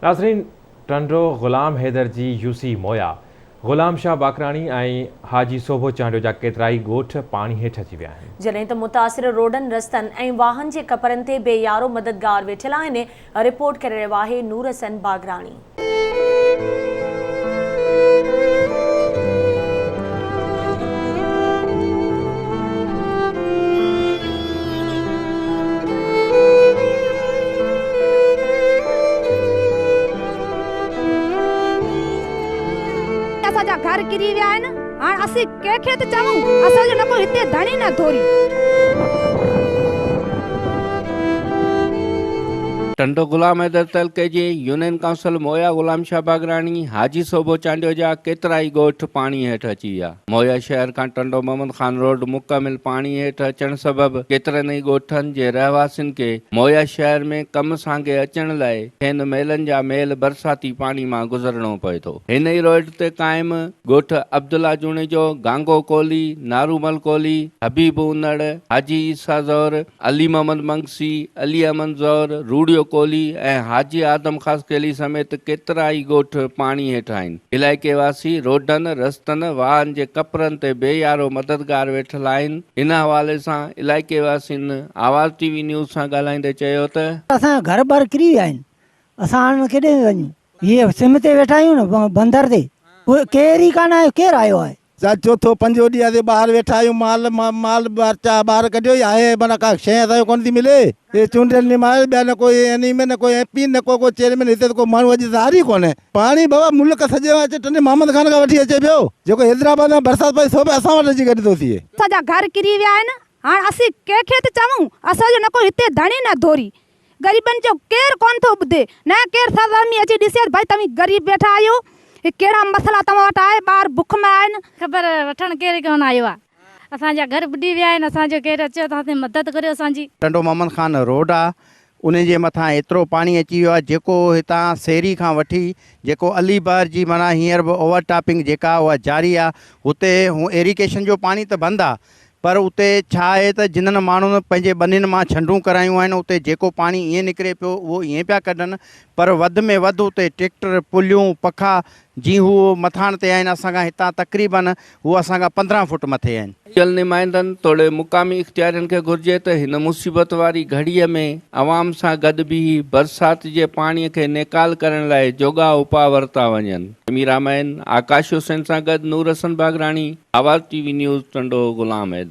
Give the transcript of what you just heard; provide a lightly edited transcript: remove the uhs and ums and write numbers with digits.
ناظرين ٽنڊو غلام حيدر جي يوسي مويا، غلام شاهه باقراڻي ۽ حاجي سوڀو چانڊيو جا ڪيترائي ڳوٺ پاڻي هيٺ اچي ويا آهن. جڏهن ته متاثر روڊن، رستن ۽ واهن جي ڪپرن تي بي يارو مددگار ويٺل آهن، رپورٽ ڪري رهيو آهي نور حسن باگراڻي. اسان جا گهر ڪري ويا آهن، هاڻ اسين ڪنهن کي ته چئون، اسان جو نه ڪو هتي ڌڻي نه ڌوري. ٽنڊو غلام حيدر تعلقي جي يونين ڪائونسل مويا غلام شاهه باگراڻي، حاجي صوڀو چانڊيو جا ڪيترائي ڳوٺ پاڻي هيٺ اچي ويا. مويا شهر کان ٽنڊو محمد خان روڊ مڪمل پاڻي هيٺ اچڻ سبب ڪيترن ئي ڳوٺن جي رهواسين کي مويا شهر ۾ ڪم سانگي اچڻ لاء کين ميلن جا ميل برساتي پاڻي مان گذرڻو پئي ٿو. هن ئي روڊ تي قائم ڳوٺ عبدالله جوڻيجو، گانگو ڪولهي، نارومل ڪولهي، حبيب انڙ، حاجي عيسيٰ زهر، علي محمد منگسي، علي احمد زهر، روڙيو ڪولهي ۽ حاجي آدم خاصخيلي سميت ڪيترائي ڳوٺ پاڻي هيٺ آهن. علائقي واسي روڊن، رستن، واهن جي ڪپرن تي بي يارو مددگار ويٺل آهن. ان حوالي سان علائقي واسين آواز ٽي وي نيوز سان ڳالهائيندي چيو ته. اسان جا گهر ٻار ڪري ويا آهن، اسان هاڻ ڪيڏي وڃون؟ هيء سم تي ويٺا آهيون نه بندر تي، ڪير ئي ڪانه آيو، ڪير آيو آهي؟ چا چوٿون پنجون ڏينهن اسين ٻاهر ويٺا آهيون، مال مال ٻچا ٻاهر ڪڍيو ئي آهي، معنيٰ ڪا شيء اسان کي ڪونه ٿي ملي. هي چونڊيل نمائندا ٻيا نه ڪو اين اي ۾ نه ڪو ايم پي نه ڪو ڪو چيئرمين هتي ته ڪو ماڻهو اڄ ظاهر ئي ڪونهي. پاڻي بابا ملڪ سڄي مان اچي ٽنڊي محمد خان کان وٺي اچي پيو، جيڪو حيدرآباد مان برسات پئي سو به اسان وٽ اچي گڏ ٿو ٿئي. اسان جا گهر ڪري ويا آهن، هاڻ اسين ڪنهن کي ته چئون، اسان جو نه ڪو هتي ڌڻي نه ڌوري. غريبن جو ڪير ڪونه ٿو ٻڌي، نه ڪير سرگرمي اچي ڏسي ته ڀائي توهين غريب ويٺا آهيو، هي ڪهڙا مسئلا توهان وٽ آهي، ٻار بک ۾ آهن. خبر وٺڻ ڪير ڪونه آيو آ. اسان جا گهر ٻڏي ويا آهن، اسان جو ڪير اچيو ته اسان مدد ڪريو اسان جي. ٽنڊو محمد خان روڊ آ ان جي مٿان ايترو پاڻي اچي ويو آ جيڪو هتان سيري کان وٺي جيڪو علي بحر جي معنيٰ هينئر به اوور ٽاپنگ جيڪا اها جاري آ هتي ايريگيشن جو پاڻي ته بند آ پر اتي ڇا آهي ته جنھن ماڻھن پنھنجي ٻنين مان ڇنڊون ڪرايون آھن اتي جيڪو پاڻي ائين نڪري پيو اھو ائين پيا ڪڍن پر وڌ ۾ وڌ اتي ٽريڪٽر، پليون، پکا جي ھو مٿاڻ تي آھن اسان کان ھتان تقريبن ھو اسان کان 15 فوٽ مٿي آھن. چونڊيل نمائندن توڙي مقامي اختيارين کي گهرجي ته هن مصيبت واري گهڙيء ۾ عوام سان گڏ بيهي برسات جي پاڻي کي نيڪال ڪرڻ لاء جوڳا اپاء ورتا وڃن. ڪئميرا مين آڪاش حسين سان گڏ Noor Hassan Bagrani. Awaz T V news Tando Ghulam Haider.